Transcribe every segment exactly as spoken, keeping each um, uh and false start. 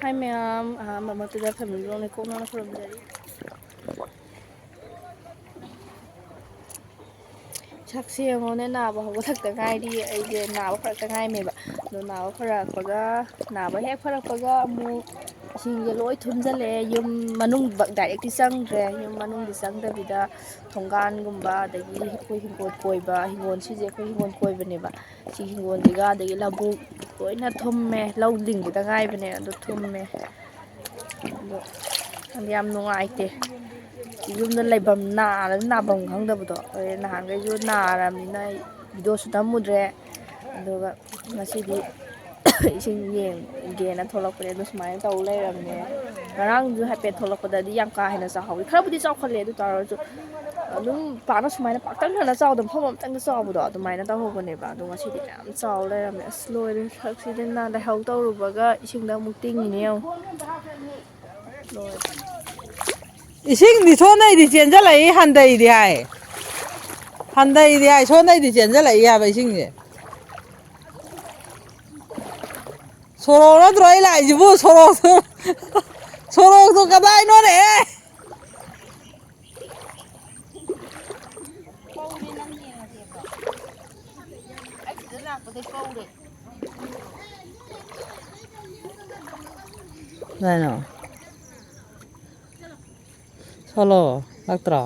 ꯍꯥꯏ ꯃꯌꯥꯝ, ꯑꯍꯥꯟꯕ ꯃꯛꯇꯗ family vlogꯅꯦ, ꯀꯣꯛꯅꯅ ꯈꯨꯔꯨꯝꯖꯔꯤ꯫ ꯁꯛꯁꯦ ꯌꯦꯡꯉꯣꯅꯦ, ꯅꯥꯕ ꯍꯧꯒꯠꯂꯛꯇ ꯉꯥꯏꯔꯤ꯫ ꯑꯩꯁꯦ ꯅꯥꯕ ꯐꯔꯛꯇ ꯉꯥꯏꯔꯝꯃꯦꯕ꯫ ꯑꯗꯣ ꯅꯥꯕ ꯐꯔꯛꯄꯒ, ꯅꯥꯕ ꯍꯦꯛ ꯐꯔꯛꯄꯒ ꯑꯃꯨꯛ ꯏꯁꯤꯡꯁꯦ ꯂꯣꯏ ꯊꯨꯝꯖꯤꯜꯂꯛꯑꯦ꯫ ꯌꯨꯝ ꯃꯅꯨꯡ directꯇꯤ ꯆꯪꯗ꯭ꯔꯦ꯫ ꯌꯨꯝ ꯃꯅꯨꯡꯗꯤ ꯆꯪꯗꯕꯤꯗ ꯊꯣꯡꯒꯥꯟꯒꯨꯝꯕ, ꯑꯗꯒꯤ ꯑꯩꯈꯣꯏ ꯍꯤꯡꯒꯣꯜ ꯀꯣꯏꯕ, ꯍꯤꯡꯒꯣꯜ ꯁꯤꯁꯦ ꯑꯩꯈꯣꯏ ꯍꯤꯡꯒꯣꯜ ꯀꯣꯏꯕꯅꯦꯕ꯫ ꯁꯤ ꯍꯤꯡꯒꯣꯜꯁꯤꯒ ꯑꯗꯒꯤ ꯂꯧꯕꯨꯛ ꯂꯣꯏꯅ ꯊꯨꯝꯃꯦ꯫ ꯂꯧ ꯂꯤꯡꯕꯗ ꯉꯥꯏꯕꯅꯦ, ꯑꯗꯨ ꯊꯨꯝꯃꯦ꯫ ꯑꯗꯣ ꯈꯪꯗꯦ, ꯌꯥꯝ ꯅꯨꯡꯉꯥꯏꯇꯦ꯫ ꯌꯨꯝꯗ ꯂꯩꯐꯝ, ꯅꯥꯔꯗꯤ ꯅꯥꯐꯝ ꯈꯪꯗꯕꯗꯣ꯫ ꯑꯗꯩ ꯅꯍꯥꯟꯈꯩꯁꯨ ꯅꯥꯔꯕꯅꯤꯅ ꯑꯩ videoꯁꯨ ꯅꯝꯃꯨꯗ꯭ꯔꯦ꯫ ꯑꯗꯨꯒ ꯉꯁꯤꯗꯤ ꯏꯁꯤꯡ ꯌꯦꯡꯒꯦꯅ ꯊꯣꯛꯂꯛꯄꯅꯦ꯫ ꯑꯗꯣ ꯁꯨꯃꯥꯏꯅ ꯇꯧ ꯂꯩꯔꯝꯃꯦ꯫ ꯉꯔꯥꯡꯁꯨ ꯍꯥꯏꯐꯦꯠ ꯊꯣꯛꯂꯛꯄꯗꯗꯤ ꯌꯥꯝ ꯀꯥ ꯍꯦꯟꯅ ꯆꯥꯍꯧꯗꯦ꯫ ꯈꯔꯕꯨꯗꯤ ꯆꯥꯎꯈꯠꯂꯦ, ꯑꯗꯨ ꯇꯥꯔꯁꯨ ꯑꯗꯨꯝ ꯄꯥꯛꯅ ꯁꯨꯃꯥꯏꯅ ꯄꯥꯛꯇꯛꯅꯅ ꯆꯥꯎꯗꯕ, ꯃꯐꯝ ꯑꯃꯇꯪꯗ ꯆꯥꯎꯕꯗꯣ ꯑꯗꯨꯃꯥꯏꯅ ꯇꯧꯍꯧꯕꯅꯦꯕ꯫ ꯑꯗꯣ ꯉꯁꯤꯗꯤ ꯃꯌꯥꯝ ꯆꯥꯎ ꯂꯩꯔꯝꯃꯦ꯫ ꯑꯁ, ꯂꯣꯏꯔꯦ꯫ ꯁꯛꯁꯤꯗꯤ ꯅꯥ ꯂꯥꯏꯍꯧ ꯇꯧꯔꯨꯕꯒ ꯏꯁꯤꯡꯗ ꯑꯃꯨꯛ ꯇꯤꯡꯉꯤꯅꯦ ꯌꯦꯡꯉꯨ꯫ ꯂꯣꯏꯔꯦ꯫ ꯏꯁꯤꯡꯗꯤ ꯁꯣꯝꯗꯩꯗꯤ ꯆꯦꯟꯖꯜꯂꯛꯏ, ꯍꯟꯊꯩꯗꯤ ꯍꯥꯏ꯫ ꯍꯟꯊꯩꯗꯤ ꯍꯥꯏ, ꯁꯣꯝꯗꯩꯗꯤ ꯆꯦꯟꯖꯜꯂꯛꯏ ꯍꯥꯏꯕ ꯏꯁꯤꯡꯁꯦ꯫ ꯁꯣꯔꯣꯛ ꯅꯠꯇ꯭ꯔꯣ ꯑꯩ ꯂꯥꯛꯏꯁꯤꯕꯨ? ꯁꯣꯔꯣꯛꯇꯣ, ꯁꯣꯔꯣꯛꯇꯣ ꯀꯗꯥꯏꯅꯣꯅꯦ? ꯀꯧꯔꯦ, ꯅꯪ ꯌꯦꯡꯉꯁꯦꯕ꯫ ꯑꯩ ꯁꯤꯗ ꯂꯥꯛꯄꯗꯩ ꯀꯧꯔꯦ꯫ ꯀꯩꯅꯣ? ꯁꯣꯂꯣ, ꯂꯛꯇ꯭ꯔꯣ?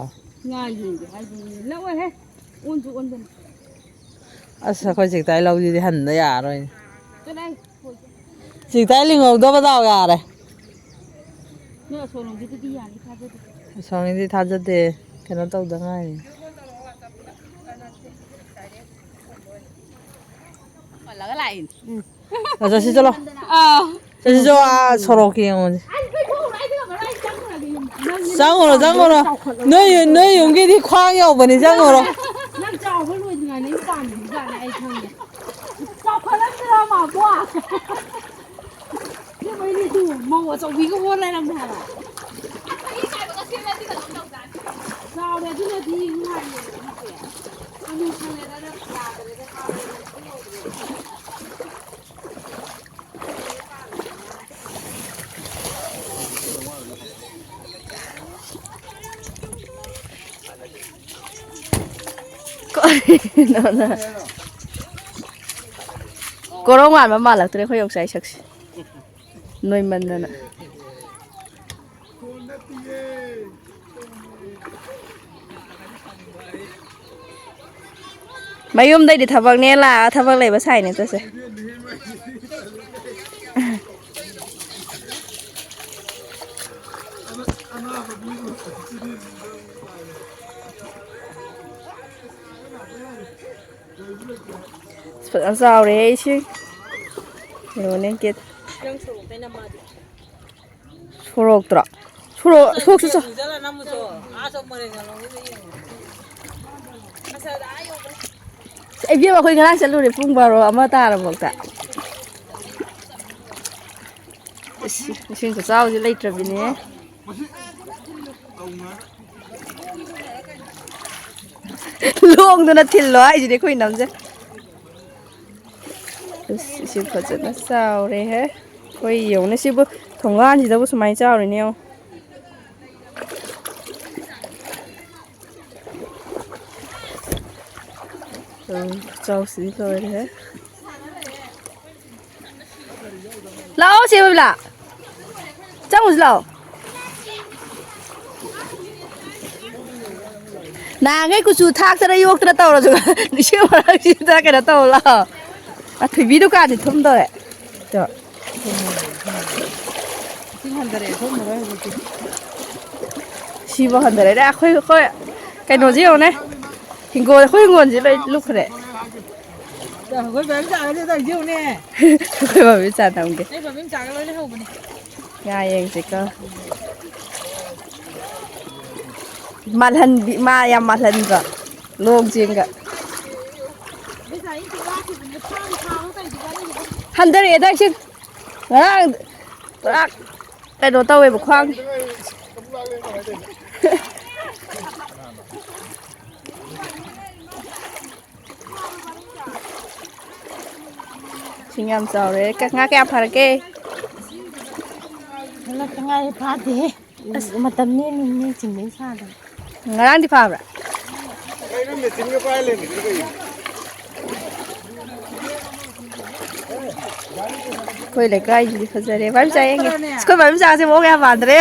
ꯉꯥ ꯌꯦꯡꯒꯦ ꯍꯥꯏꯗꯨꯅꯤ꯫ ꯂꯛꯑꯣꯏꯍꯦ꯫ ꯑꯣꯟꯁꯨ ꯑꯣꯟꯗꯅ꯫ ꯑꯁ, ꯑꯩꯈꯣꯏ ꯆꯦꯛꯇꯥꯏ ꯂꯧꯁꯤꯗꯤ ꯍꯟꯗ ꯌꯥꯔꯔꯣꯏꯅꯦ꯫ ꯀꯗꯥꯏ? ꯆꯦꯛꯇꯥꯏ ꯂꯤꯡꯍꯧꯗꯕ ꯗꯥꯎ ꯌꯥꯔꯦ꯫ ꯅꯣꯏ ꯑꯁꯣꯝꯂꯣꯝꯒꯤꯗꯨꯗꯤ ꯌꯥꯅꯤ ꯊꯥꯖꯗꯦ꯫ ꯑꯁꯣꯝꯒꯤꯗꯤ ꯊꯥꯖꯗꯦ꯫ ꯀꯩꯅꯣ ꯇꯧꯗ ꯉꯥꯏꯔꯤ꯫ ꯄꯜꯂꯒ ꯂꯥꯛꯏꯅꯦ꯫ ꯎꯝ꯫ ꯑ, ꯆꯠꯁꯤ ꯆꯠꯂꯣ꯫ ꯑꯥ꯫ ꯆꯠꯁꯤ ꯆꯠꯂꯣ, ꯑꯥ, ꯁꯣꯔꯣꯛꯀꯤ ꯌꯦꯡꯉꯨꯁꯤ꯫ ꯑꯩ ꯀꯩꯊꯣꯛꯎꯔꯣ, ꯑꯩ ꯀꯩꯗꯧꯕ? ꯑꯩ ꯆꯪꯉꯨꯔꯒꯦ ꯌꯨꯝꯗ꯫ ꯅꯪ ꯆꯪꯉꯨꯔꯣ, ꯆꯪꯉꯨꯔꯣ꯫ ꯆꯥꯎꯈꯠꯂꯕ ꯅꯣꯏ ꯌꯨꯝ, ꯅꯣꯏ ꯌꯨꯝꯒꯤꯗꯤ ꯈ꯭ꯋꯥꯡ ꯌꯧꯕꯅꯤ, ꯆꯪꯉꯨꯔꯣ꯫ ꯅꯪ ꯆꯥꯎꯕ ꯂꯣꯏꯗ꯭ꯔꯤꯉꯩꯗ ꯑꯩ ꯄꯥꯝꯃꯤꯕ ꯖꯥꯠꯅꯦ, ꯑꯩ ꯈꯪꯉꯦ꯫ ꯆꯥꯎꯈꯠꯂꯛꯇ꯭ꯔꯣ, ꯃꯥꯕꯣ? ꯏꯕꯦꯝꯃ, ꯑꯩꯗꯤ ꯇꯨ ꯃꯧ ꯑꯆꯧꯕꯤꯒ ꯑꯣꯟ ꯂꯩꯔꯝꯃꯦ ꯍꯥꯏꯕ꯫ ꯆꯥꯎꯔꯦ, ꯑꯗꯨꯅꯗꯤ ꯅꯨꯡꯉꯥꯏꯌꯦ ꯍꯧꯖꯤꯛꯁꯦ꯫ ꯍꯅꯨ ꯁꯪꯉꯦꯗꯅ ꯌꯥꯗ꯭ꯔꯦꯗ, ꯆꯥꯎꯔꯦꯗꯅ ꯑꯗꯨ ꯑꯣꯏꯕꯅꯦ꯫ ꯀꯣꯔꯧ ꯃꯥꯟꯕ ꯃꯥꯜꯂꯛꯇ꯭ꯔꯦ ꯑꯩꯈꯣꯏ ꯌꯣꯡꯆꯥꯏ ꯁꯛꯁꯦ꯫ ꯅꯣꯏꯃꯟꯗꯅ꯫ ꯃꯌꯨꯝꯗꯩꯗꯤ ꯊꯕꯛꯅꯦ ꯂꯥꯛꯑ ꯊꯕꯛ ꯂꯩꯕ ꯁꯥꯏꯅꯦ ꯇꯧꯁꯦ꯫ ꯐꯖꯅ ꯆꯥꯎꯔꯦꯍꯦ ꯏꯁꯤꯡ꯫ ꯌꯦꯡꯉꯨꯅꯦ ꯒꯦꯠ꯫ ꯁꯣꯔꯣꯛꯇ꯭ꯔꯣ? ꯁꯣꯔꯣꯛ, ꯁꯣꯔꯣꯛꯁꯨ ꯆꯥꯎ-, ꯏꯕꯦꯝꯃ, ꯑꯩꯈꯣꯏ ꯉꯔꯥꯡ ꯆꯠꯂꯨꯔꯦ ꯄꯨꯡ ꯕꯥꯔꯣ ꯑꯃ ꯇꯥꯔꯐꯥꯎꯗ꯫ ꯏꯁ, ꯏꯁꯤꯡ ꯈꯨꯆꯥꯎꯁꯦ ꯂꯩꯇ꯭ꯔꯕꯤꯅꯦ꯫ ꯂꯣꯡꯗꯨꯅ ꯊꯤꯜꯂꯣ ꯍꯥꯏꯁꯤꯗꯤ ꯑꯩꯈꯣꯏ ꯏꯅꯝꯁꯦ꯫ ꯑꯁ, ꯏꯁꯤꯡ ꯐꯖꯅ ꯆꯥꯎꯔꯦꯍꯦ꯫ ꯑꯩꯈꯣꯏ ꯌꯦꯡꯉꯨꯅꯦ ꯁꯤꯕꯨ, ꯊꯣꯡꯒꯥꯟꯁꯤꯗꯕꯨ ꯁꯨꯃꯥꯏꯅ ꯆꯥꯎꯔꯤꯅꯦ ꯌꯦꯡꯉꯣ꯫ ꯎꯝ, ꯈꯨꯆꯥꯎꯁꯤꯗꯤ ꯂꯣꯏꯔꯦꯍꯦ꯫ ꯂꯥꯛꯑꯣ ꯆꯦ ꯕꯕꯤꯂꯥ꯫ ꯆꯪꯉꯨꯁꯤ ꯂꯥꯛꯑꯣ꯫ ꯅꯍꯥꯟꯈꯩ ꯀꯨꯆꯨ ꯊꯥꯛꯇꯅ ꯌꯣꯛꯇꯅ ꯇꯧꯔꯁꯨ ꯏꯁꯤꯡ ꯃꯔꯛꯁꯤꯗ ꯀꯩꯅꯣ ꯇꯧ ꯂꯥꯛꯑꯣ꯫ ꯑ, ꯊꯣꯏꯕꯤ ꯗꯨꯀꯥꯟꯗꯤ ꯊꯨꯝꯗꯧꯔꯦ꯫ ꯇꯣ꯫ ꯏꯁꯤꯡ ꯍꯟꯊꯔꯛꯑꯦ, ꯊꯨꯝꯃꯔꯣꯏ ꯍꯧꯖꯤꯛꯇꯤ꯫ ꯁꯤꯕꯨ ꯍꯟꯊꯔꯛꯑꯦ꯫ ꯑꯩꯈꯣꯏ, ꯑꯩꯈꯣꯏ ꯀꯩꯅꯣꯁꯦ ꯌꯦꯡꯉꯨꯅꯦ꯫ ꯍꯤꯡꯒꯣꯜ, ꯑꯩꯈꯣꯏ ꯍꯤꯡꯒꯣꯜꯁꯦ ꯂꯣꯏ ꯂꯨꯞꯈ꯭ꯔꯦ꯫ ꯑꯩꯈꯣꯏ ꯕꯦꯝꯆꯥꯒꯗꯤ ꯇꯧꯔꯤꯁꯦ ꯌꯦꯡꯉꯨꯅꯦ꯫ ꯑꯩꯈꯣꯏ ꯕꯦꯝꯆꯥ ꯅꯝꯒꯦ꯫ ꯑꯩ ꯕꯦꯝꯆꯥꯒ ꯂꯣꯏ ꯂꯩꯍꯧꯕꯅꯦ꯫ ꯉꯥ ꯌꯦꯡꯁꯤꯀꯣ꯫ ꯃꯥꯜꯍꯟꯕꯤ, ꯃꯥ ꯌꯥꯝ ꯃꯥꯜꯍꯟꯕ꯫ ꯂꯣꯡ ꯆꯦꯟꯒ꯫ ꯍꯟꯊꯔꯛꯑꯦꯗ ꯏꯁꯤꯡ꯫ ꯉꯔꯥꯡ ꯄꯨꯔꯥ ꯀꯩꯅꯣ ꯇꯧꯋꯦꯕ ꯈ꯭ꯋꯥꯡ꯫ ꯏꯁꯤꯡ ꯌꯥꯝ ꯆꯥꯎꯔꯦ꯫ ꯀ-, ꯉꯥ ꯀꯌꯥ ꯐꯥꯔꯛꯀꯦ? ꯍꯟꯗꯛꯇ ꯉꯥꯏꯔꯤ ꯐꯥꯗꯦꯍꯦ꯫ ꯑꯁ, ꯃꯇꯝ ꯂꯦꯟꯂꯤꯅꯦ ꯆꯤꯡꯕꯩ ꯁꯥꯗꯅ꯫ ꯉꯔꯥꯡꯗꯤ ꯐꯥꯕ꯭ꯔꯥ? ꯑꯩꯈꯣꯏ ꯂꯩꯀꯥꯏꯁꯤꯗꯤ ꯐꯖꯔꯦ꯫ ꯚꯥꯏ ꯃꯆꯥ ꯌꯦꯡꯒꯦ꯫ ꯑꯩꯈꯣꯏ ꯚꯥꯏ ꯃꯆꯥꯁꯦ ꯃꯑꯣꯡ ꯌꯥꯝ ꯃꯥꯟꯗ꯭ꯔꯦ꯫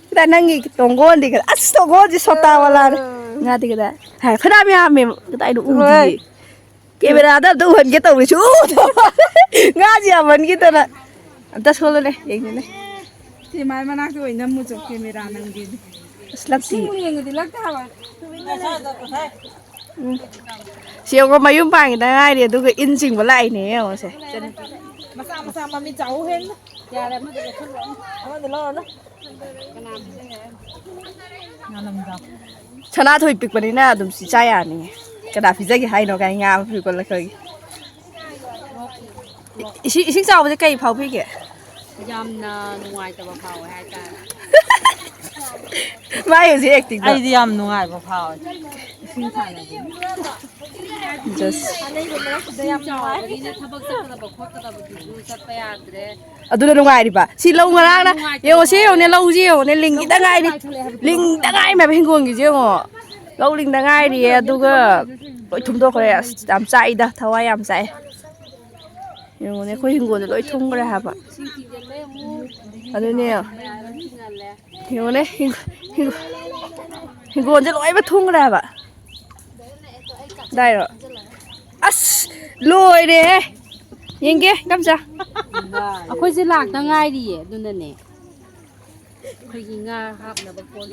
ꯀꯗꯥꯏ ꯅꯪꯒꯤ ꯇꯣꯡꯒꯣꯟꯗꯤ ꯀꯗꯥꯏ? ꯑꯁ, ꯇꯣꯡꯒꯣꯟꯁꯤ ꯁꯣꯇꯥ ꯋꯥꯂꯥꯅꯦ꯫ ꯉꯥꯗꯤ ꯀꯗꯥꯏ? ꯍꯥꯏ, ꯐꯅꯌꯥꯝ ꯌꯥꯝꯃꯦ꯫ ꯀꯗꯥꯏꯗ ꯎꯗꯤꯌꯦ? ꯀꯦꯃꯦꯔꯥꯗ ꯑꯝꯇ ꯎꯍꯟꯒꯦ ꯇꯧꯔꯤꯁꯨ ꯎꯗꯕ꯫ ꯉꯥꯁꯤ ꯌꯥꯝꯃꯟꯈꯤꯗꯅ꯫ ꯑꯝꯇ ꯁꯣꯜꯂꯨꯅꯦ, ꯌꯦꯡꯁꯤꯅꯦ꯫ ꯁꯤ ꯃꯥꯏ ꯃꯅꯥꯛꯇ ꯑꯣꯏꯅ ꯅꯝꯃꯨ ꯆꯣ, ꯀꯦꯃꯦꯔꯥ ꯅꯝꯒꯦꯗꯤ꯫ ꯑꯁ, ꯂꯛꯇꯤ꯫ ꯏꯁꯤꯡ ꯌꯦꯡꯉꯗꯤ ꯂꯛꯇꯦ ꯍꯥꯏꯕ꯫ ꯎꯝ꯫ ꯁꯤ ꯌꯦꯡꯉꯣ, ꯃꯌꯨꯝ ꯄꯥꯟꯈꯤꯗ ꯉꯥꯏꯔꯤ, ꯑꯗꯨꯒ ꯏꯟ ꯆꯤꯡꯕ ꯂꯥꯛꯏꯅꯦ, ꯌꯦꯡꯉꯣꯁꯦ꯫ ꯃꯆꯥ ꯃꯆꯥ ꯃꯃꯤꯠ ꯆꯥꯎ ꯍꯦꯟꯅ꯫ ꯌꯥꯔꯦ, ꯑꯃꯗ ꯂꯧꯁꯜꯂꯣ꯫ ꯑꯃꯗ ꯂꯧꯔꯅꯨ꯫ ꯁꯅꯥꯊꯣꯏ ꯄꯤꯛꯄꯅꯤꯅ ꯑꯗꯨꯝ ꯁꯤ ꯆꯥ ꯌꯥꯅꯤꯌꯦ꯫ ꯀꯅꯥ ꯄꯤꯖꯒꯦ ꯍꯥꯏꯅꯣ ꯀꯥꯏ ꯉꯥ ꯑꯃ ꯄꯤꯔꯛꯄ ꯂꯛꯈ꯭ꯔꯒꯦ꯫ ꯏꯁꯤꯡ, ꯏꯁꯤꯡ ꯆꯥꯎꯕꯁꯦ ꯀꯩ ꯐꯥꯎꯕꯤꯒꯦ? ꯌꯥꯝꯅ ꯅꯨꯡꯉꯥꯏꯇꯕ ꯐꯥꯎꯋꯦ ꯍꯥꯏꯇꯥꯔꯦ꯫ ꯃꯥꯏ ꯍꯧꯖꯤꯛ acting ꯗꯣ꯫ ꯑꯩꯗꯤ ꯌꯥꯝ ꯅꯨꯡꯉꯥꯏꯕ ꯐꯥꯎꯋꯦ꯫ ꯏꯁꯤꯡ ꯁꯥꯟꯅꯕꯒꯤ꯫ Just꯫ ꯏꯁꯤꯡ ꯆꯥꯎꯕꯅꯤꯅ ꯊꯕꯛ ꯆꯠꯀꯗꯕ ꯈꯣꯠꯀꯗꯕꯗꯨꯁꯨ ꯆꯠꯄ ꯌꯥꯗ꯭ꯔꯦ꯫ ꯑꯗꯨꯅ ꯅꯨꯡꯉꯥꯏꯔꯤꯕ꯫ ꯁꯤ ꯂꯧ ꯉꯔꯥꯡꯅ ꯌꯦꯡꯉꯣ, ꯁꯤ ꯌꯦꯡꯉꯣꯅꯦ, ꯂꯧꯁꯤ ꯌꯦꯡꯉꯣꯅꯦ, ꯂꯤꯡꯒꯤꯗ ꯉꯥꯏꯔꯤ꯫ ꯂꯤꯡꯗ ꯉꯥꯏꯔꯤꯃꯦꯕ ꯍꯤꯡꯒꯣꯜꯒꯤꯁꯦ ꯌꯦꯡꯉꯣ꯫ ꯂꯧ ꯂꯤꯡꯗ ꯉꯥꯏꯔꯤꯌꯦ, ꯑꯗꯨꯒ ꯂꯣꯏ ꯊꯨꯝꯗꯣꯛꯈ꯭ꯔꯦ꯫ ꯑꯁ, ꯌꯥꯝ ꯆꯥꯛꯏꯗ, ꯊꯋꯥꯏ ꯌꯥꯝ ꯆꯥꯛꯑꯦ꯫ ꯌꯦꯡꯉꯨꯅꯦ, ꯑꯩꯈꯣꯏ ꯍꯤꯡꯒꯣꯜꯗ ꯂꯣꯏ ꯊꯨꯝꯈ꯭ꯔꯦ ꯍꯥꯏꯕ꯫ ꯑꯗꯨꯅꯦ꯫ ꯌꯦꯡꯉꯨꯅꯦ, ꯍꯤꯡ-, ꯍꯤꯡ-, ꯍꯤꯡꯒꯣꯜꯁꯦ ꯂꯣꯏꯅꯃꯛ ꯊꯨꯝꯈ꯭ꯔꯦ ꯍꯥꯏꯕ꯫ ꯗꯥꯏꯔꯣ? ꯑꯁ, ꯂꯣꯏꯔꯦꯍꯦ꯫ ꯌꯦꯡꯒꯦ, ꯏꯅꯝꯆꯥ꯫ ꯑꯩꯈꯣꯏꯁꯦ ꯂꯥꯛꯇ ꯉꯥꯏꯔꯤꯌꯦ, ꯑꯗꯨꯅꯅꯦ꯫ ꯑꯩꯈꯣꯏꯒꯤ ꯉꯥ ꯍꯥꯞꯅꯕ ꯀꯣꯜ꯫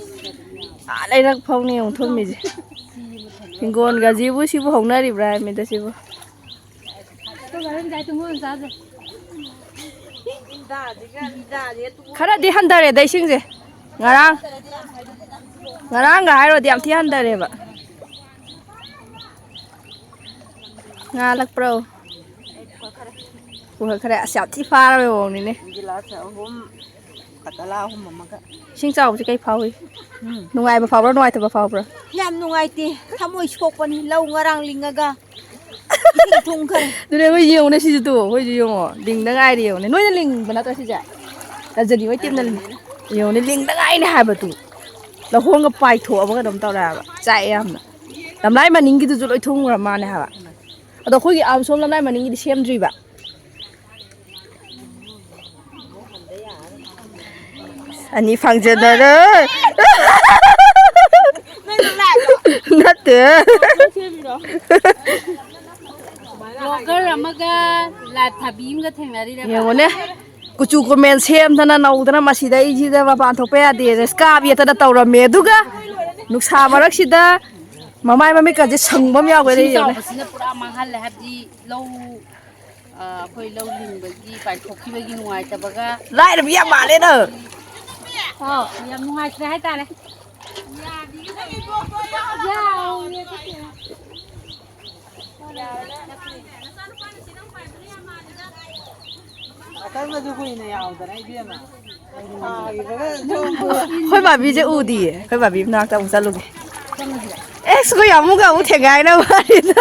ꯑꯥ, ꯂꯩꯔꯛ ꯐꯥꯎꯅꯤ ꯌꯦꯡꯉꯨ ꯊꯨꯝꯃꯤꯁꯦ꯫ ꯍꯤꯡꯒꯣꯜꯒꯁꯤꯕꯨ ꯁꯤꯕꯨ ꯍꯧꯅꯔꯤꯕ꯭ꯔꯥ ꯍꯥꯏꯕꯅꯤꯗ ꯁꯤꯕꯨ꯫ ꯈꯔꯗꯤ ꯍꯟꯊꯔꯦꯗ ꯏꯁꯤꯡꯁꯦ꯫ ꯉꯔꯥꯡ, ꯉꯔꯥꯡꯒ ꯍꯥꯏꯔꯨꯔꯗꯤ ꯌꯥꯝ ꯊꯤ ꯍꯟꯊꯔꯦꯕ꯫ ꯉꯥ ꯂꯛꯄ꯭ꯔꯣ? ꯄꯨꯈꯠꯈ꯭ꯔꯦ꯫ ꯑꯁ, ꯌꯥꯝ ꯊꯤ ꯐꯥꯔꯕꯩ ꯃꯑꯣꯡꯅꯤꯅꯦ꯫ ꯒꯤꯂꯥꯁ ꯑꯍꯨꯝ, ꯀꯇꯂꯥ ꯑꯍꯨꯝ ꯑꯃꯒ꯫ ꯏꯁꯤꯡ ꯆꯥꯎꯕꯁꯦ ꯀꯩ ꯐꯥꯎꯏ? ꯎꯝ꯫ ꯅꯨꯡꯉꯥꯏꯕ ꯐꯥꯎꯕ꯭ꯔꯥ, ꯅꯨꯡꯉꯥꯏꯇꯕ ꯐꯥꯎꯕ꯭ꯔꯥ? ꯌꯥꯝ ꯅꯨꯡꯉꯥꯏꯇꯦ꯫ ꯊꯃꯣꯏ ꯁꯣꯛꯄꯅꯤ꯫ ꯂꯧ ꯉꯔꯥꯡ ꯂꯤꯡꯉꯒ ꯏꯁꯤꯡ ꯊꯨꯝꯈꯔꯦ꯫ ꯑꯗꯨꯅꯦ, ꯑꯩꯈꯣꯏ ꯌꯦꯡꯉꯨꯅꯦ ꯁꯤꯁꯨ ꯇꯨ, ꯑꯩꯈꯣꯏꯁꯨ ꯌꯦꯡꯉꯣ꯫ ꯂꯤꯡꯗ ꯉꯥꯏꯔꯤ ꯌꯦꯡꯉꯨꯅꯦ꯫ ꯅꯣꯏꯅ ꯂꯤꯡꯕ ꯅꯠꯇ꯭ꯔꯣ ꯁꯤꯁꯦ? ꯔꯖꯅꯤ ꯍꯣꯏ ꯇꯤꯝꯅ ꯂꯤꯡ-, ꯌꯦꯡꯉꯨꯅꯦ, ꯂꯤꯡꯗ ꯉꯥꯏꯔꯤꯅꯦ ꯍꯥꯏꯕ ꯇꯨ꯫ ꯂꯧꯍꯣꯡꯒ ꯄꯥꯏꯊꯣꯛꯑꯕ ꯀꯩꯅꯣꯝ ꯇꯧꯔꯦ ꯍꯥꯏꯕ꯫ ꯆꯥꯛꯑꯦ ꯌꯥꯝꯅ꯫ ꯂꯝꯂꯥꯏ ꯃꯅꯤꯡꯒꯤꯗꯨꯁꯨ ꯂꯣꯏ ꯊꯨꯝꯈ꯭ꯔ ꯃꯥꯜꯂꯦ ꯍꯥꯏꯕ꯫ ꯑꯗꯣ ꯑꯩꯈꯣꯏꯒꯤ ꯑꯥ, ꯁꯣꯝ ꯂꯝꯂꯥꯏ ꯃꯅꯤꯡꯒꯤꯗꯤ ꯁꯦꯝꯗ꯭ꯔꯤꯕ꯫ ꯑꯅꯤ ꯐꯪꯖꯅꯔꯦ꯫ ꯅꯠꯇꯦ꯫ ꯕ꯭ꯂꯣꯒꯔ ꯑꯃꯒ ꯂꯥꯏꯐ ꯊꯥꯕꯤ ꯑꯃꯒ ꯊꯦꯡꯅꯔꯤꯔꯕ? ꯌꯦꯡꯉꯨꯅꯦ꯫ ꯀꯨꯆꯨ ꯀꯨꯃꯦꯟ ꯁꯦꯝꯗꯅ ꯅꯧꯗꯅ ꯃꯁꯤꯗꯩꯁꯤꯗ ꯃꯄꯥꯟ ꯊꯣꯛꯄ ꯌꯥꯗꯦꯅ ꯁ꯭ꯀꯥꯞ ꯌꯦꯠꯇꯅ ꯇꯧꯔꯝꯃꯦ꯫ ꯑꯗꯨꯒ ꯅꯨꯡꯁꯥ ꯃꯔꯛꯁꯤꯗ ꯃꯃꯥꯏ ꯃꯃꯤꯠꯀꯁꯦ ꯁꯪꯕ ꯑꯃ ꯌꯥꯎꯈ꯭ꯔꯦ꯫ ꯏꯁꯤꯡ ꯌꯦꯡꯉꯨꯅꯦ꯫ ꯆꯥꯎꯕꯁꯤꯅ ꯄꯨꯔꯥ ꯃꯥꯡꯍꯜꯂꯦ꯫ ꯍꯥꯏꯕꯗꯤ ꯂꯧ, ꯑ, ꯑꯩꯈꯣꯏ ꯂꯧ ꯂꯤꯡꯕꯒꯤ ꯄꯥꯏꯊꯣꯛꯈꯤꯕꯒꯤ ꯅꯨꯡꯉꯥꯏꯇꯕꯒ꯫ ꯂꯥꯏꯔꯕꯤ ꯌꯥꯝ ꯃꯥꯜꯂꯦ ꯅꯪ꯫ ꯑꯥꯎ, ꯌꯥꯝ ꯅꯨꯡꯉꯥꯏꯇ꯭ꯔꯦ ꯍꯥꯏꯇꯥꯔꯦ꯫ ꯑꯀꯟꯕꯁꯨ ꯀꯨꯏꯅ ꯌꯥꯎꯗꯅ ꯏꯕꯦꯝꯃ꯫ ꯑꯩꯈꯣꯏ ꯕꯥꯕꯤꯁꯦ ꯎꯗꯤꯌꯦ꯫ ꯑꯩꯈꯣꯏ ꯕꯥꯕꯤ ꯃꯅꯥꯛꯇ ꯑꯃꯨꯛ ꯆꯠꯂꯨꯒꯦ꯫ ꯑꯦꯁ, ꯑꯩꯈꯣꯏ ꯑꯃꯨꯛꯀ ꯑꯃꯨꯛ ꯊꯦꯡꯒꯥꯏꯅꯕ ꯋꯥꯅꯤꯗ꯫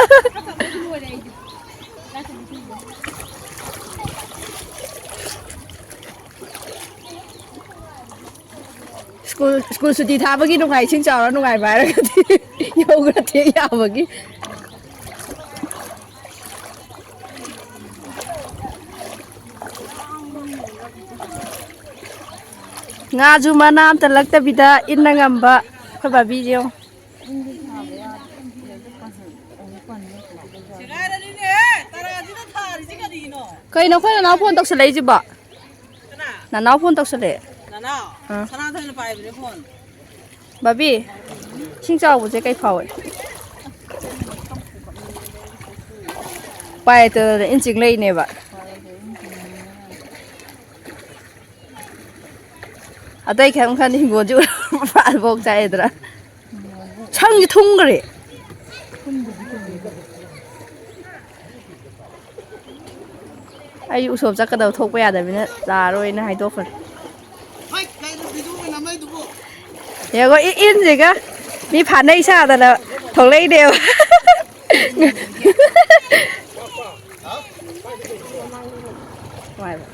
ꯁ꯭ꯀꯨꯜ, ꯁ꯭ꯀꯨꯜ ꯁꯨꯇꯤ ꯊꯥꯕꯒꯤ ꯅꯨꯡꯉꯥꯏ, ꯏꯁꯤꯡ ꯆꯥꯎꯔ ꯅꯨꯡꯉꯥꯏꯕ ꯍꯥꯏꯔꯒꯗꯤ ꯌꯧꯈ꯭ꯔ ꯊꯦꯡ ꯌꯥꯕꯒꯤ꯫ ꯉꯥꯁꯨ ꯃꯅꯥ ꯑꯝꯇ ꯂꯛꯇꯕꯤꯗ ꯏꯟꯅ ꯉꯝꯕ ꯑꯩꯈꯣꯏ ꯕꯥꯕꯤꯁꯦ ꯌꯦꯡꯉꯣ꯫ ꯁꯦꯒꯥꯏꯔꯅꯤꯅꯦ, ꯇꯔꯥꯁꯤꯅ ꯊꯥꯔꯤꯁꯤ ꯀꯔꯤꯅꯣ? ꯀꯩꯅꯣ ꯑꯩꯈꯣꯏ ꯅꯅꯥꯎ ꯐꯣꯟ ꯇꯧꯁꯜꯂꯛꯏꯁꯤꯕꯣ? ꯀꯅꯥ? ꯅꯅꯥꯎ ꯐꯣꯟ ꯇꯧꯁꯜꯂꯛꯑꯦ꯫ ꯅꯅꯥꯎ? ꯑꯥ꯫ ꯁꯅꯥꯊꯣꯏꯅ ꯄꯥꯏꯕꯅꯦ ꯐꯣꯟ꯫ ꯕꯥꯕꯤ, ꯏꯁꯤꯡ ꯆꯥꯎꯕꯁꯦ ꯀꯩ ꯐꯥꯎꯋꯦ? ꯎꯄꯥꯏ ꯂꯩꯇꯗꯅ ꯏꯟ ꯆꯤꯡ ꯂꯩꯅꯦꯕ꯫ ꯑꯇꯩ ꯈꯔ ꯈꯔ ꯍꯤꯡꯒꯣꯜꯁꯨ ꯐꯥꯜꯐꯥꯎ ꯆꯥꯏꯗ꯭ꯔꯥ? ꯁꯪꯁꯦ ꯊꯨꯝꯈ꯭ꯔꯦ꯫ ꯑꯩ ꯎꯁꯣꯞ ꯆꯠꯀꯗꯕ ꯊꯣꯛꯄ ꯌꯥꯗꯕꯅꯤꯅ ꯂꯥꯛꯑꯔꯣꯏꯅ ꯍꯥꯏꯗꯣꯛꯈ꯭ꯔꯦ꯫ ꯌꯦꯡꯉꯣ, ꯏ-, ꯏꯟꯁꯤꯒ ꯃꯤ ꯐꯥꯅꯩ ꯁꯥꯗꯅ ꯊꯣꯛꯂꯛꯏꯅꯦꯕ꯫ ꯅꯨꯡꯉꯥꯏꯕ꯭ꯔꯥ?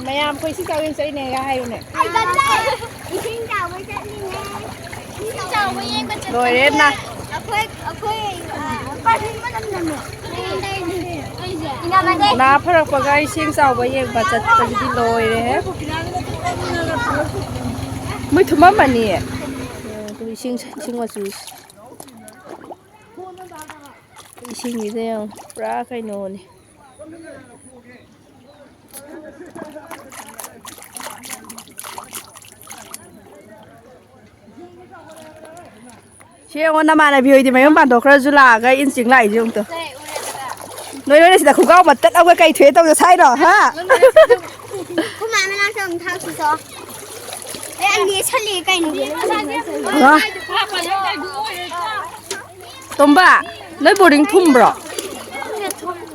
ꯃꯌꯥꯝ ꯑꯩꯈꯣꯏ ꯏꯁꯤꯡ ꯆꯥꯎ ꯌꯦꯡ ꯆꯠꯂꯤꯅꯦꯒ ꯍꯥꯏꯌꯨꯅꯦ꯫ ꯏꯁꯤꯡ ꯆꯥꯎꯕ ꯆꯠꯂꯤꯅꯦ꯫ ꯏꯁꯤꯡ ꯆꯥꯎꯕ ꯌꯦꯡꯕ ꯆꯠꯄꯁꯤꯗꯤ ꯂꯣꯏꯔꯦ ꯅꯥ꯫ ꯑꯩꯈꯣꯏ, ꯑꯩꯈꯣꯏ, ꯑ, ꯏꯅꯝꯃꯗꯤ꯫ ꯅꯥ ꯐꯔꯛꯄꯒ ꯏꯁꯤꯡ ꯆꯥꯎꯕ ꯌꯦꯡꯕ ꯆꯠꯄꯁꯤꯗꯤ ꯂꯣꯏꯔꯦꯍꯦ꯫ ꯃꯣꯏ ꯊꯨꯝꯃꯝꯃꯅꯤꯌꯦ꯫ ꯎꯝ, ꯏꯁꯤꯡ, ꯏꯁꯤꯡ ꯃꯆꯨꯁꯦ꯫ ꯏꯁꯤꯡꯁꯤꯗ ꯌꯦꯡꯉꯨ, ꯄꯨꯔꯥ ꯀꯩꯅꯣꯅꯤ꯫ ꯁꯤ ꯌꯦꯡꯉꯣ, ꯅꯃꯥꯟꯅꯕꯤ ꯍꯣꯏꯗꯤ ꯃꯌꯨꯝ ꯄꯥꯟꯊꯣꯛꯈ꯭ꯔꯁꯨ ꯂꯥꯛꯑꯒ ꯏꯟ ꯆꯤꯡ ꯂꯥꯛꯏꯁꯦ ꯑꯃꯨꯛꯇ꯫ ꯅꯣꯏ ꯂꯣꯏꯅ ꯁꯤꯗ ꯈꯣꯡꯒ꯭ꯔꯥꯎ ꯃꯇꯠ ꯑꯃꯒ ꯀꯩ ꯊꯣꯛꯑꯦ ꯇꯧꯗ ꯁꯥꯏꯅꯣ, ꯍꯥ? ꯑꯩꯈꯣꯏ ꯃꯥ ꯃꯅꯥꯛꯇ ꯑꯃꯨꯛ ꯊꯥꯛꯁꯤ ꯆꯣ꯫ ꯑꯦ, ꯑꯅꯤ ꯁꯜꯂꯤ ꯀꯩꯅꯣ? ꯍꯜꯂꯣ꯫ ꯇꯣꯝꯕ, ꯅꯣꯏ ꯕꯣꯔꯗꯤꯡ ꯊꯨꯝꯕ꯭ꯔꯣ?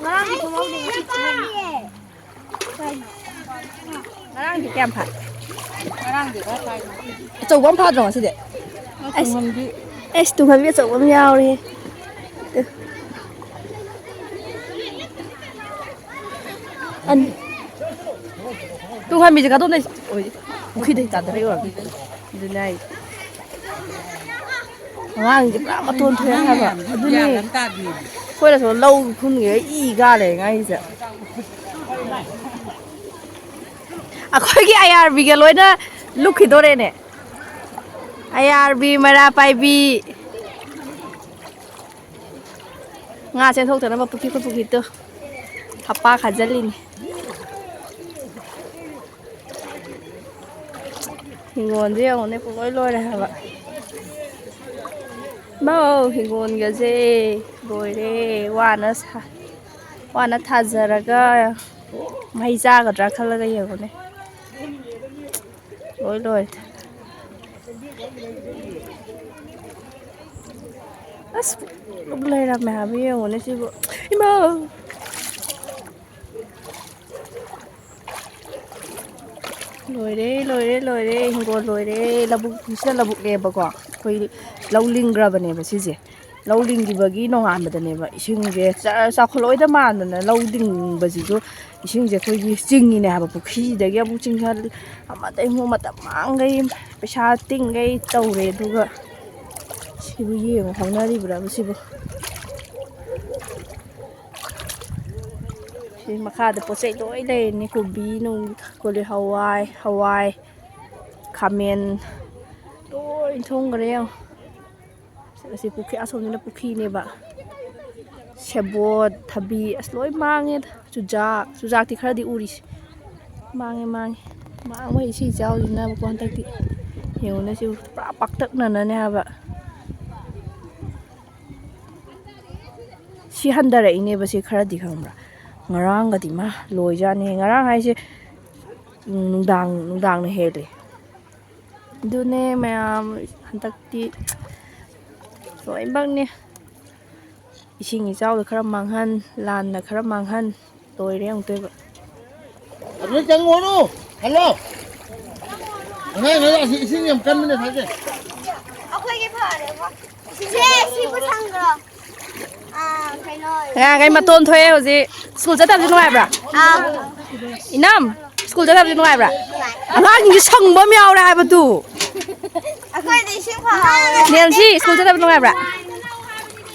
ꯉꯔꯥꯡꯗꯤ ꯊꯨꯝꯍꯧꯗꯦ, ꯉꯁꯤ ꯊꯨꯝꯍꯧꯗꯦ꯫ ꯉꯔꯥꯡꯗꯤ ꯀꯌꯥꯝ ꯐꯥꯏ? ꯉꯔꯥꯡꯗꯤ ꯈꯔ ꯐꯥꯏ꯫ ꯑꯆꯧꯕ ꯑꯃ ꯐꯥꯗ꯭ꯔꯣ ꯉꯁꯤꯗꯤ? ꯑꯁ, ꯇꯨꯡꯍꯟꯕꯤ꯫ ꯑꯁ, ꯇꯨꯡꯍꯟꯕꯤ ꯑꯆꯧꯕ ꯑꯃ ꯌꯥꯎꯔꯦ꯫ ꯑꯟ-, ꯇꯨꯡꯍꯟꯕꯤꯁꯦ ꯀꯗꯣꯝꯗꯩ? ꯑꯣꯏ, ꯄꯨꯈ꯭ꯔꯤꯗꯩ ꯆꯥꯗꯔꯛꯏ ꯑꯣꯏꯔꯝꯅꯤ꯫ ꯑꯗꯨꯅꯦ ꯍꯥꯏꯁꯦ꯫ ꯑꯉꯥꯡꯁꯦ ꯄꯨꯔꯥ ꯃꯇꯣꯟ ꯊꯣꯛꯑꯦ ꯍꯥꯏꯕ꯫ ꯑꯗꯨꯅꯦ꯫ ꯑꯩꯈꯣꯏꯅ ꯁꯣꯝ ꯂꯧ ꯈꯨꯟꯒꯦ ꯏ ꯀꯥ ꯂꯩ ꯑꯉꯥꯡꯁꯦ꯫ ꯑꯩꯈꯣꯏꯒꯤ ꯑꯥꯏ ꯑꯥꯔ ꯕꯤꯒ ꯂꯣꯏꯅ ꯂꯨꯞꯈꯤꯗꯣꯔꯦꯅꯦ꯫ ꯑꯥꯏ ꯑꯥꯔ ꯕꯤ, ꯃꯩꯔꯥ ꯄꯥꯏꯕꯤ꯫ ꯉꯥ ꯆꯦꯟꯊꯣꯛꯇꯅꯕ ꯄꯨꯈ꯭ꯔꯤ, ꯑꯩꯈꯣꯏ ꯄꯨꯈ꯭ꯔꯤꯗꯣ ꯍꯄꯥ ꯈꯥꯖꯤꯜꯂꯤꯅꯤ꯫ ꯍꯤꯡꯒꯣꯜꯁꯦ ꯌꯦꯡꯉꯨꯅꯦ, ꯄꯨꯡꯂꯣꯏ ꯂꯣꯏꯔꯦ ꯍꯥꯏꯕ꯫ ꯃꯧ ꯍꯤꯡꯒꯣꯜꯒꯁꯦ ꯂꯣꯏꯔꯦ꯫ ꯋꯥꯅ ꯁꯥ-, ꯋꯥꯅ ꯊꯥꯖꯔꯒ ꯃꯍꯩ ꯆꯥꯒꯗ꯭ꯔꯥ ꯈꯜꯂꯒ ꯌꯦꯡꯉꯨꯅꯦ꯫ ꯂꯣꯏ ꯂꯣꯏꯔꯦ꯫ ꯑꯁ, ꯄꯨꯡꯂꯨꯞ ꯂꯩꯔꯝꯃꯦ ꯍꯥꯏꯕ, ꯌꯦꯡꯉꯨꯅꯦ ꯁꯤꯕꯨ꯫ ꯏꯃꯥ! ꯂꯣꯏꯔꯦ, ꯂꯣꯏꯔꯦ, ꯂꯣꯏꯔꯦ, ꯍꯤꯡꯒꯣꯜ ꯂꯣꯏꯔꯦ꯫ ꯂꯧꯕꯨꯛ, ꯁꯤꯅ ꯂꯧꯕꯨꯛꯅꯦꯕꯀꯣ, ꯑꯩꯈꯣꯏ ꯂꯧ ꯂꯤꯡꯈ꯭ꯔꯕꯅꯦꯕ ꯁꯤꯁꯦ꯫ ꯂꯧ ꯂꯤꯡꯈꯤꯕꯒꯤ ꯅꯣꯡꯉꯥꯟꯕꯗꯅꯦꯕ ꯏꯁꯤꯡꯁꯦ ꯆꯔ ꯆꯥꯎꯈꯠꯂꯛꯑꯣꯏꯗ ꯃꯥꯟꯗꯅ ꯂꯧ ꯂꯤꯡꯕꯁꯤꯁꯨ ꯏꯁꯤꯡꯁꯦ ꯑꯩꯈꯣꯏꯒꯤ ꯆꯤꯡꯉꯤꯅꯦ ꯍꯥꯏꯕ, ꯄꯨꯈ꯭ꯔꯤꯁꯤꯗꯒꯤ ꯑꯃꯨꯛ ꯆꯤꯡꯈꯠ-, ꯑꯃꯗꯩ ꯑꯃꯨꯛ ꯃꯇꯝ ꯃꯥꯡꯈꯩ ꯄꯩꯁꯥ ꯇꯤꯡꯈꯩ ꯇꯧꯔꯦ꯫ ꯑꯗꯨꯒ ꯁꯤꯕꯨ ꯌꯦꯡꯉꯨ, ꯍꯧꯅꯔꯤꯕ꯭ꯔꯥꯕ ꯁꯤꯕꯨ? ꯁꯤ ꯃꯈꯥꯗ ꯄꯣꯠ ꯆꯩ ꯂꯣꯏ ꯂꯩꯔꯅꯤ, ꯀꯣꯕꯤ ꯅꯨꯡ, ꯀꯣꯂꯤ ꯍꯋꯥꯏ, ꯍꯋꯥꯏ, ꯈꯥꯃꯦꯟ ꯂꯣꯏ ꯊꯣꯡꯈ꯭ꯔꯦ ꯌꯦꯡꯉꯣ꯫ ꯑꯁꯤ ꯄꯨꯈ꯭ꯔꯤ, ꯑꯁꯣꯝꯁꯤꯅ ꯄꯨꯈ꯭ꯔꯤꯅꯦꯕ꯫ ꯁꯦꯕꯣꯠ, ꯊꯕꯤ, ꯑꯁ ꯂꯣꯏ ꯃꯥꯡꯉꯦꯗ꯫ ꯆꯨꯖꯥꯛ, ꯆꯨꯖꯥꯛꯇꯤ ꯈꯔꯗꯤ ꯎꯔꯤꯁꯦ꯫ ꯃꯥꯡꯉꯦ, ꯃꯥꯡꯉꯦ꯫ ꯃꯥꯡꯕ ꯏꯁꯤꯡ ꯏꯆꯥꯎꯁꯤꯅꯕꯀꯣ ꯍꯟꯗꯛꯇꯤ꯫ ꯌꯦꯡꯉꯨꯅꯦ ꯁꯤꯕꯨ ꯄꯨꯔꯥ ꯄꯥꯛꯇꯛꯅꯅꯅꯦ ꯍꯥꯏꯕ꯫ ꯁꯤ ꯍꯟꯊꯔꯛꯏꯅꯦꯕ ꯁꯤ ꯈꯔꯗꯤ ꯈꯪꯕ꯭ꯔꯥ? ꯉꯔꯥꯡꯒꯗꯤ ꯃꯥ ꯂꯣꯏꯖꯥꯠꯅꯤ꯫ ꯉꯔꯥꯡ ꯍꯥꯏꯁꯦ, ꯎꯝ, ꯅꯨꯡꯗꯥꯡ, ꯅꯨꯡꯗꯥꯡꯅ ꯍꯦꯜꯂꯦ꯫ ꯑꯗꯨꯅꯦ ꯃꯌꯥꯝ ꯍꯟꯗꯛꯇꯤ ꯂꯣꯏꯅꯃꯛꯅꯦ꯫ ꯏꯁꯤꯡ ꯏꯆꯥꯎꯗ ꯈꯔ ꯃꯥꯡꯍꯟ, ꯂꯥꯟꯅ ꯈꯔ ꯃꯥꯡꯍꯟ, ꯂꯣꯏꯔꯦ ꯑꯃꯨꯛꯇꯣꯏꯕ꯫ ꯑꯗꯨꯗ ꯆꯪꯉꯨꯔꯅꯨ꯫ ꯍꯜꯂꯣ꯫ ꯑꯉꯥꯡ ꯑꯁꯤ ꯏꯁꯤꯡ ꯌꯥꯝ ꯀꯟꯕꯅꯦ ꯊꯥꯖꯩ꯫ ꯑꯩꯈꯣꯏꯒꯤ ꯐꯔꯦꯕꯣ꯫ ꯁꯦ, ꯁꯤꯕꯨ ꯁꯪꯗ꯭ꯔꯣ? ꯑꯥ, ꯀꯩꯅꯣ꯫ ꯑꯉꯥꯡꯈꯩ ꯃꯇꯣꯟ ꯊꯣꯛꯑꯦ ꯍꯧꯖꯤꯛ꯫ ꯁ꯭ꯀꯨꯜ ꯆꯠꯇꯕꯁꯦ ꯅꯨꯡꯉꯥꯏꯕ꯭ꯔꯥ? ꯑꯥ꯫ ꯏꯅꯝ, ꯁ꯭ꯀꯨꯜ ꯆꯠꯇꯕꯁꯦ ꯅꯨꯡꯉꯥꯏꯕ꯭ꯔꯥ? ꯅꯨꯡꯉꯥꯏ꯫ ꯑꯉꯥꯡꯁꯤꯡꯁꯦ ꯁꯪꯕ ꯑꯃ ꯌꯥꯎꯔꯦ ꯍꯥꯏꯕꯗꯨ꯫ ꯑꯩꯈꯣꯏꯗꯤ ꯏꯁꯤꯡ ꯐꯪꯍꯧꯔꯦ꯫ ꯅꯦꯟꯁꯤ, ꯁ꯭ꯀꯨꯜ ꯆꯠꯇꯕ ꯅꯨꯡꯉꯥꯏꯕ꯭ꯔꯥ?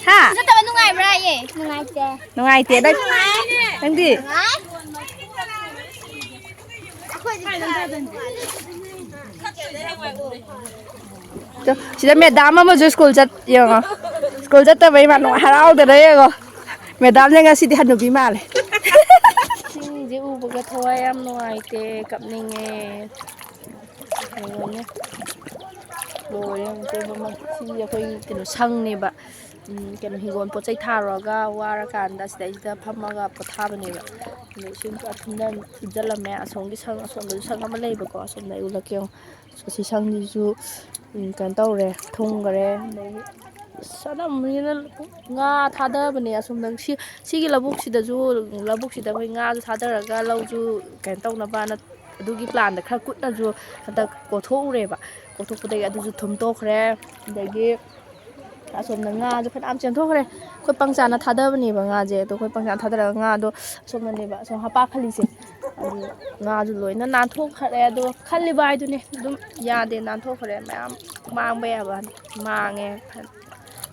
ꯍꯥ? ꯆꯠꯇꯕ ꯅꯨꯡꯉꯥꯏꯕ꯭ꯔꯥ ꯌꯦ? ꯅꯨꯡꯉꯥꯏꯇꯦ꯫ ꯅꯨꯡꯉꯥꯏꯇꯦ꯫ ꯅꯪ, ꯅꯨꯡꯉꯥꯏ꯫ ꯅꯪꯗꯤ? ꯅꯨꯡꯉꯥꯏ꯫ ꯇꯣ, ꯁꯤꯗ ꯃꯦꯗꯥꯝ ꯑꯃꯁꯨ ꯁ꯭ꯀꯨꯜ ꯆꯠ, ꯌꯦꯡꯉꯣ꯫ ꯁ꯭ꯀꯨꯜ ꯆꯠꯇꯕꯩ ꯃꯥ ꯅꯨꯡꯉꯥꯏ ꯍꯔꯥꯎꯗꯅ ꯌꯦꯡꯉꯣ꯫ ꯃꯦꯗꯥꯝꯁꯦ ꯉꯁꯤꯗꯤ ꯍꯅꯨꯕꯤ ꯃꯥꯜꯂꯦ꯫ ꯏꯁꯤꯡꯁꯦ ꯎꯕꯒ ꯊꯋꯥꯏ ꯌꯥꯝ ꯅꯨꯡꯉꯥꯏꯇꯦ, ꯀꯞꯅꯤꯡꯉꯦ꯫ ꯌꯦꯡꯉꯣꯅꯦ꯫ ꯂꯣꯏꯔꯦ ꯑꯃꯨꯛꯇꯣꯏꯕ꯫ ꯁꯤ ꯑꯩꯈꯣꯏ ꯀꯩꯅꯣ ꯁꯪꯅꯦꯕ꯫ ꯎꯝ, ꯀꯩꯅꯣ ꯍꯤꯡꯒꯣꯜ ꯄꯣꯠ ꯆꯩ ꯊꯥꯔꯨꯔꯒ ꯋꯥꯔꯀꯥꯟꯗ ꯁꯤꯗꯩꯁꯤꯗ ꯐꯝꯃꯒ ꯄꯣꯊꯥꯕꯅꯦꯕ꯫ ꯑꯗꯣ ꯏꯁꯤꯡ ꯄꯨꯔꯥ ꯊꯨꯝꯖꯟ-, ꯊꯨꯝꯖꯜꯂꯝꯃꯦ꯫ ꯑꯁꯣꯝꯒꯤ ꯁꯪ, ꯑꯁꯣꯝꯗꯁꯨ ꯁꯪ ꯑꯃ ꯂꯩꯕꯀꯣ꯫ ꯑꯁꯣꯝꯗ ꯑꯩ ꯎꯠꯂꯛꯀꯦ ꯌꯦꯡꯉꯣ꯫ ꯑꯁꯤ ꯁꯪꯁꯤꯁꯨ, ꯎꯝ, ꯀꯩꯅꯣ ꯇꯧꯔꯦ, ꯊꯨꯝꯈꯔꯦ꯫ ꯑꯗꯒꯤ ꯑꯁ ꯑꯅꯝꯕꯅꯤꯅ ꯉꯥ ꯊꯥꯗꯕꯅꯦ ꯑꯁꯣꯝꯗ꯫ ꯁꯤ, ꯁꯤꯒꯤ ꯂꯧꯕꯨꯛꯁꯤꯗꯁꯨ, ꯂꯧꯕꯨꯛꯁꯤꯗ ꯑꯩꯈꯣꯏ ꯉꯥꯁꯨ ꯊꯥꯗꯔꯒ ꯂꯧꯁꯨ ꯀꯩꯅꯣ ꯇꯧꯅꯕꯅ ꯑꯗꯨꯒꯤ ꯄ꯭ꯂꯥꯟꯗ ꯈꯔ ꯀꯨꯠꯅꯁꯨ ꯍꯟꯗꯛ ꯀꯣꯊꯣꯛꯎꯔꯦꯕ꯫ ꯀꯣꯊꯣꯛꯄꯗꯒꯤ ꯑꯗꯨꯁꯨ ꯊꯨꯝꯇꯣꯛꯈ꯭ꯔꯦ꯫ ꯑꯗꯒꯤ ꯑꯁꯣꯝꯗ ꯉꯥꯁꯨ ꯐꯅꯌꯥꯝ ꯆꯦꯟꯊꯣꯛꯈ꯭ꯔꯦ꯫ ꯑꯩꯈꯣꯏ ꯄꯪꯆꯥꯅ ꯊꯥꯗꯕꯅꯦꯕ ꯉꯥꯁꯦ, ꯑꯗꯣ ꯑꯩꯈꯣꯏ ꯄꯪꯆꯥꯅ ꯊꯥꯗꯔꯒ ꯉꯥꯗꯣ ꯑꯁꯣꯝꯗꯅꯦꯕ, ꯑꯁꯣꯝ ꯍꯥꯄꯥ ꯈꯜꯂꯤꯁꯦ꯫ ꯑꯗꯨ ꯉꯥꯁꯨ ꯂꯣꯏꯅ ꯅꯥꯟꯊꯣꯛꯈ꯭ꯔꯦ꯫ ꯑꯗꯣ ꯈꯜꯂꯤꯕ ꯍꯥꯏꯗꯨꯅꯦ, ꯑꯗꯨꯝ ꯌꯥꯗꯦ, ꯅꯥꯟꯊꯣꯛꯈ꯭ꯔꯦ꯫ ꯃꯌꯥꯝ ꯃꯥꯡꯕ ꯌꯥꯕ ꯃꯥꯡꯉꯦ꯫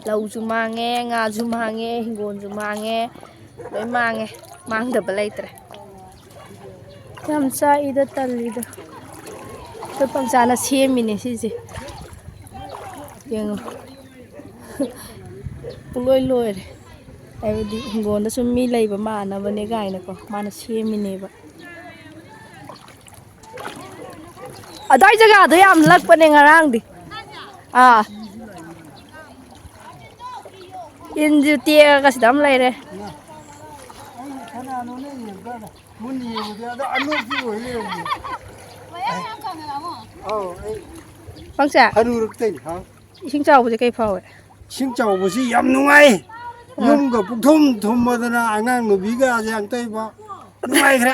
ꯂꯧꯁꯨ ꯃꯥꯡꯉꯦ, ꯉꯥꯁꯨ ꯃꯥꯡꯉꯦ, ꯍꯤꯡꯒꯣꯜꯁꯨ ꯃꯥꯡꯉꯦ, ꯂꯣꯏ ꯃꯥꯡꯉꯦ꯫ ꯃꯥꯡꯗꯕ ꯂꯩꯇ꯭ꯔꯦ꯫ ꯌꯥꯝ ꯆꯥꯛꯏꯗ, ꯇꯜꯂꯤꯗ꯫ ꯑꯩꯈꯣꯏ ꯄꯪꯆꯥꯅ ꯁꯦꯝꯃꯤꯅꯦ ꯁꯤꯁꯦ꯫ ꯌꯦꯡꯉꯣ꯫ ꯄꯨꯡꯂꯣꯏ ꯂꯣꯏꯔꯦ꯫ ꯍꯥꯏꯕꯗꯤ ꯍꯤꯡꯒꯣꯜꯗ ꯁꯨꯝ ꯃꯤ ꯂꯩꯕ ꯃꯥꯟꯅꯕꯅꯦ ꯀꯥꯏꯅꯀꯣ, ꯃꯥꯅ ꯁꯦꯝꯃꯤꯅꯦꯕ꯫ ꯑꯗꯥꯏ ꯖꯒꯥꯗꯣ ꯌꯥꯝ ꯂꯛꯄꯅꯦ ꯉꯔꯥꯡꯗꯤ꯫ ꯑꯥ꯫ ꯏꯟꯁꯨ ꯇꯦꯛꯑꯒ ꯁꯤꯗ ꯑꯃ ꯂꯩꯔꯦ꯫ ꯃꯨꯟꯅ ꯌꯦꯡꯉꯨꯗꯦ, ꯑꯗꯣ ꯑꯅꯣꯛꯄꯤ ꯑꯣꯏ ꯂꯩꯔꯝꯃꯦ꯫ ꯑꯧ, ꯑꯩ ꯄꯪꯆꯥ꯫ ꯍꯅꯨꯔꯛꯇꯩꯅꯦ, ꯍꯥ? ꯏꯁꯤꯡ ꯆꯥꯎꯕꯁꯦ ꯀꯩ ꯐꯥꯎꯋꯦ? ꯏꯁꯤꯡ ꯆꯥꯎꯕꯁꯤ ꯌꯥꯝ ꯅꯨꯡꯉꯥꯏ꯫ ꯑꯥ꯫ ꯌꯨꯝꯒ ꯄꯨꯡꯊꯨꯝ ꯊꯨꯝꯃꯗꯅ ꯑꯉꯥꯡ ꯅꯨꯕꯤꯒꯁꯦ ꯑꯝꯇ ꯏꯕ ꯅꯨꯡꯉꯥꯏꯈ꯭ꯔꯦ꯫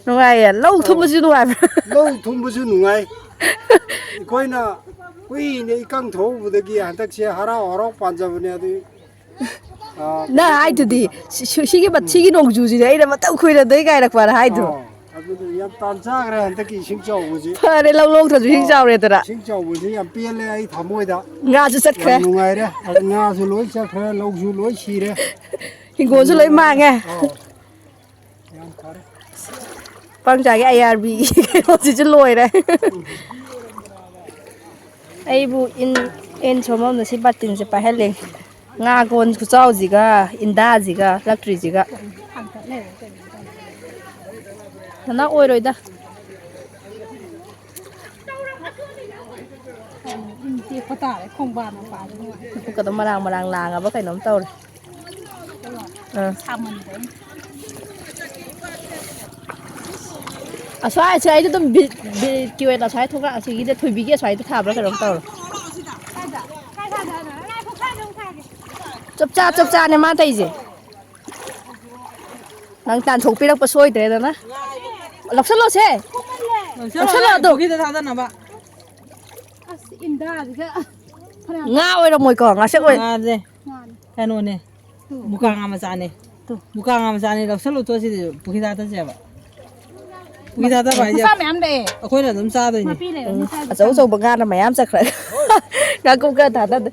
ꯅꯨꯡꯉꯥꯏꯌꯦ꯫ ꯂꯧ ꯑꯧ꯫ ꯊꯨꯝꯕꯁꯨ ꯅꯨꯡꯉꯥꯏꯕ꯭ꯔꯥ? ꯂꯧ ꯊꯨꯝꯕꯁꯨ ꯅꯨꯡꯉꯥꯏ꯫ ꯑꯩꯈꯣꯏꯅ ꯀꯨꯏꯅ ꯏꯀꯪ ꯊꯣꯛꯎꯕꯗꯒꯤ ꯍꯟꯗꯛꯁꯦ ꯍꯔꯥꯎ ꯍꯔꯥꯎ ꯄꯥꯟꯖꯕꯅꯦ꯫ ꯑꯗꯨ, ꯑꯥ, ꯅꯪ ꯀꯩꯅꯣ ꯍꯥꯏꯗꯨꯗꯤ, ꯇꯧꯕꯗꯨꯗ꯫ ꯁꯤ-, ꯁꯤ-, ꯁꯤꯒꯤ ꯃ-, ꯎꯝ꯫ ꯁꯤꯒꯤ ꯅꯣꯡꯖꯨꯁꯤꯗꯤ ꯑꯩꯅ ꯃꯇꯝ ꯀꯨꯏꯅ ꯑꯗꯩ ꯉꯥꯏꯔꯛꯄꯅ ꯍꯥꯏꯗ꯭ꯔꯣ? ꯑꯥ, ꯑꯗꯨꯗꯤ ꯌꯥꯝ ꯇꯥꯟ ꯆꯥꯈ꯭ꯔꯦ ꯍꯟꯗꯛꯀꯤ ꯏꯁꯤꯡ ꯆꯥꯎꯕꯁꯤ꯫ ꯐꯔꯦ, ꯂꯧ ꯂꯣꯛꯇ꯭ꯔꯁꯨ ꯏꯁꯤꯡ ꯑꯥ, ꯆꯥꯎꯔꯦꯗꯅ꯫ ꯏꯁꯤꯡ ꯆꯥꯎꯕꯁꯤ ꯌꯥꯝ ꯄꯦꯜꯂꯦ ꯑꯩ ꯊꯃꯣꯏꯗ꯫ ꯉꯥꯁꯨ ꯆꯠꯈ꯭ꯔꯦ꯫ ꯌꯥꯝ ꯅꯨꯡꯉꯥꯏꯔꯦ꯫ ꯑꯗꯨ ꯉꯥꯁꯨ ꯂꯣꯏ ꯆꯠꯈ꯭ꯔꯦ, ꯂꯧꯁꯨ ꯂꯣꯏ ꯁꯤꯔꯦ꯫ ꯍꯤꯡꯒꯣꯜꯁꯨ ꯂꯣꯏ ꯃꯥꯡꯉꯦ꯫ ꯑꯥ, ꯌꯥꯝ ꯐꯔꯦ꯫ ꯄꯪꯆꯥꯒꯤ ꯑꯥꯏ ꯑꯥꯔ ꯕꯤꯒꯤ ꯀꯩꯅꯣꯁꯤꯁꯨ ꯂꯣꯏꯔꯦ꯫ ꯑꯩꯕꯨ ꯏꯟ, ꯏꯟ ꯁꯣꯝꯕꯝꯗ ꯁꯤ ꯕꯥꯇꯤꯟꯁꯦ ꯄꯥꯏꯍꯜꯂꯦ꯫ ꯉꯥ ꯀꯣꯟ ꯈꯨꯆꯥꯎꯁꯤꯒ, ꯏꯟꯗꯥꯁꯤꯒ, ꯂꯛꯇ꯭ꯔꯤꯁꯤꯒ꯫ ꯅꯅꯥ ꯑꯣꯏꯔꯣꯏꯗ꯫ ꯏꯟ ꯇꯦꯛꯄ ꯇꯥꯔꯦ, ꯈꯣꯡꯕꯥꯟ ꯃꯄꯥꯗ ꯅꯨꯡꯉꯥꯏ꯫ ꯄꯨꯛꯀꯗꯣ ꯃꯔꯥꯡ ꯃꯔꯥꯡ ꯂꯥꯡꯉꯕ ꯀꯩꯅꯣꯝ ꯇꯧꯔꯦ꯫ ꯑꯥ꯫ ꯁꯥꯃꯟꯕꯩꯅꯦ꯫ ꯑꯁ꯭ꯋꯥꯏꯁꯦ ꯑꯩꯗꯤ ꯑꯗꯨꯝ ꯕꯤꯠ, ꯕꯤꯠꯀꯤ ꯑꯣꯏꯅ ꯑꯁ꯭ꯋꯥꯏ ꯊꯣꯛꯂꯛ-, ꯑꯁꯤꯒꯤꯗ ꯊꯣꯏꯕꯤꯒꯤ ꯑꯁ꯭ꯋꯥꯏꯗ ꯊꯥꯕ꯭ꯔꯥ ꯀꯩꯅꯣꯝ ꯇꯧꯔꯦ꯫ ꯀꯥꯏꯗ? ꯀꯥꯏ ꯊꯥꯗꯣꯏꯅꯣ? ꯉꯥꯏꯈꯣ, ꯀꯥꯏꯗ ꯑꯃꯨꯛ ꯊꯥꯒꯦ? ꯆꯞ ꯆꯥ, ꯆꯞ ꯆꯥꯅꯦ ꯃꯥ ꯇꯧꯔꯤꯁꯦ꯫ ꯅꯪ ꯇꯥꯟꯊꯣꯛꯄꯤꯔꯛꯄ ꯁꯣꯏꯗ꯭ꯔꯦꯗꯅ꯫ ꯂꯧꯁꯜꯂꯣꯁꯦ꯫ ꯂꯧꯁꯜꯂꯣ, ꯂꯧꯁꯜꯂꯣ ꯑꯗꯨꯝ꯫ ꯄꯨꯈ꯭ꯔꯤꯗ ꯊꯥꯗꯅꯕ꯫ ꯑꯁ, ꯏꯟꯗꯥꯁꯤꯒ꯫ ꯉꯥ ꯑꯣꯏꯔꯝꯃꯣꯏꯀꯣ, ꯉꯥꯁꯦ ꯑꯣꯏ- ꯉꯥꯁꯦ ꯀꯩꯅꯣꯅꯦ, ꯃꯨꯀꯥ ꯉꯥ ꯃꯆꯥꯅꯦ꯫ ꯇꯨ꯫ ꯃꯨꯀꯥ ꯉꯥ ꯃꯆꯥꯅꯦ, ꯂꯧꯁꯜꯂꯨ ꯇꯣ ꯁꯤꯗꯤ, ꯄꯨꯈ꯭ꯔꯤ ꯊꯥꯗꯁꯦꯕ꯫ ꯄꯨꯈ꯭ꯔꯤ ꯊꯥꯗꯕ ꯍꯥꯏꯁꯦ ꯃꯆꯥ ꯃꯌꯥꯝ ꯂꯩꯌꯦ꯫ ꯑꯩꯈꯣꯏꯅ ꯑꯗꯨꯝ ꯆꯥꯗꯣꯏꯅꯦ꯫ ꯃꯄꯤ ꯂꯩꯔꯝꯅꯤ ꯎꯝ, ꯁ꯭ꯋꯥꯏꯗ ꯑꯆꯧ ꯑꯆꯧꯕ ꯉꯥꯅ ꯃꯌꯥꯝ ꯆꯠꯈ꯭ꯔꯦ꯫ ꯉꯥꯀꯨꯞ ꯈꯔ ꯊꯥꯗꯗꯦ꯫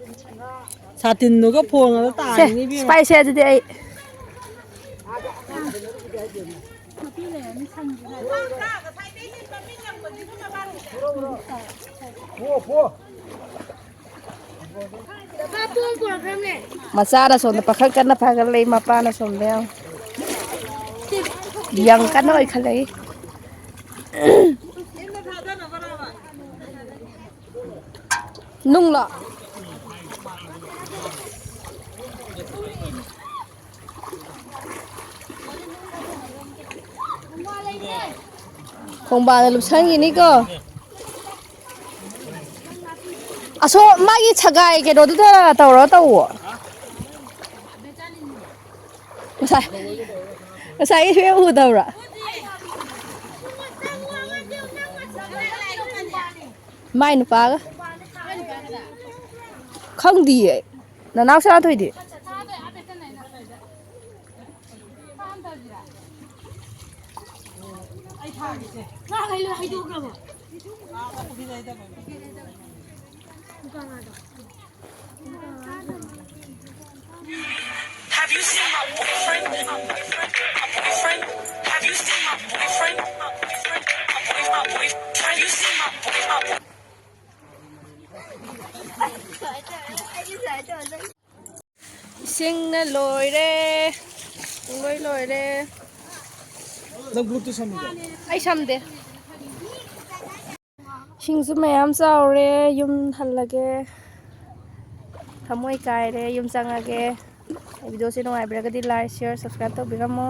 ꯁꯥꯇꯤꯟꯗꯨꯒ ꯐꯣꯟꯒꯗꯣ ꯁꯦ, ꯇꯥꯔꯤꯅꯤ ꯏꯕꯦꯝꯃ꯫ ꯁ꯭ꯄꯥꯏꯁꯦ ꯑꯗꯨꯗꯤ ꯑꯩ꯫ ꯃꯄꯤ ꯂꯩꯔꯝꯅꯤ ꯁꯪꯗꯨꯗ꯫ ꯃꯆꯥꯅ ꯁꯣꯝꯗ ꯄꯥꯈꯪ ꯀꯟꯅ ꯐꯥꯒꯠꯂꯛꯏ, ꯃꯄꯥꯅ ꯁꯣꯝꯗ ꯌꯥꯝ ꯌꯪ ꯀꯟꯅ ꯑꯣꯏꯈꯠꯂꯛꯏ꯫ ꯅꯨꯡꯂꯣ? ꯈꯣꯡꯕꯥꯟꯗ ꯂꯨꯞꯁꯟꯈꯤꯅꯤꯀꯣ꯫ ꯑꯁꯣ ꯃꯥꯒꯤ ꯁꯒꯥꯏ ꯀꯩꯅꯣꯗꯨꯗ ꯇꯧꯔ ꯇꯧꯋꯣ꯫ ꯉꯁꯥꯏ, ꯉꯁꯥꯏꯒꯤ ꯐꯤꯕꯝ ꯎꯗꯕ꯭ꯔꯥ? ꯃꯥꯏ ꯅꯨꯄꯥꯒ꯫ ꯈꯪꯗꯤꯌꯦ꯫ ꯅꯅꯥꯎ ꯁꯅꯥꯊꯣꯏꯗꯤ? Have you seen my boyfriend? My boyfriend? My boyfriend? Have you seen my boyfriend? My boyfriend? My boyfriend? My boyfriend? Have you seen my boy? My boy? ꯏꯁꯤꯡꯅ ꯂꯣꯏꯔꯦ꯫ ꯄꯨꯡꯂꯣꯏ ꯂꯣꯏꯔꯦ꯫ ꯅꯪ ꯕ꯭ꯂꯨꯇꯨꯠ ꯁꯝꯃꯤꯗꯣ? ꯑꯩ ꯁꯝꯗꯦ꯫ ꯁꯤꯡꯁꯨ ꯃꯌꯥꯝ ꯆꯥꯎꯔꯦ, ꯌꯨꯝ ꯍꯜꯂꯒꯦ꯫ ꯊꯃꯣꯏ ꯀꯥꯏꯔꯦ, ꯌꯨꯝ ꯆꯪꯉꯒꯦ꯫ ꯚꯤꯗꯤꯑꯣꯁꯦ ꯅꯨꯡꯉꯥꯏꯕꯤꯔꯒꯗꯤ like, share, subscribe ꯇꯧꯕꯤꯔꯝꯃꯣ꯫